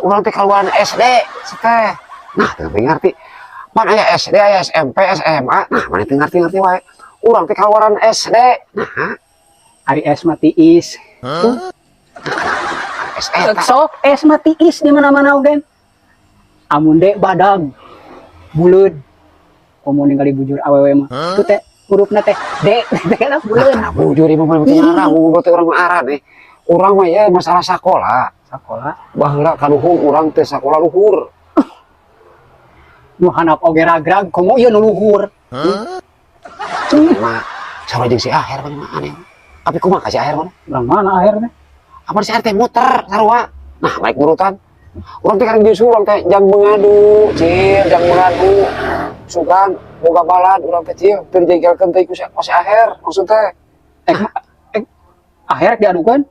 Urang teh kaluaran SD teh. Nah, teu ngerti. Pan aya SD, aya SMP, SMA. Nah, mana teu ngerti-ngerti wae. Urang teh kaluaran SD. Nah, Ari S mah tiis. S eta. Sok S mah tiis di mana-mana oge. Amun D badag. Buleud. Komo ningali bujur awewe mah. Itu teh hurufna teh D teh lah buleud. Nah, bujur ieu mah teu ngarang, ngobrol teh urang mah aran eh. Urang mah ya masalah sakola. Sakola. Baheula kaduhung urang teh sakola luhur. Nu handap oge ragrag komo ieu nu luhur. Mah sarua jeung si Aher mah aneh. Tapi kumaha ka si Aher mah? Urang mana Aher teh? Apa si Aher teh muter sarua. Nah, baik nurutan. Urang teh karek justru urang teh jang mengadu, Cil, jang mengadu. Sugan boga balad urang teh, Cil, teu dijengkelkeun teh ku si si Aher maksud teh. Eh, eh, Aher diadukeun?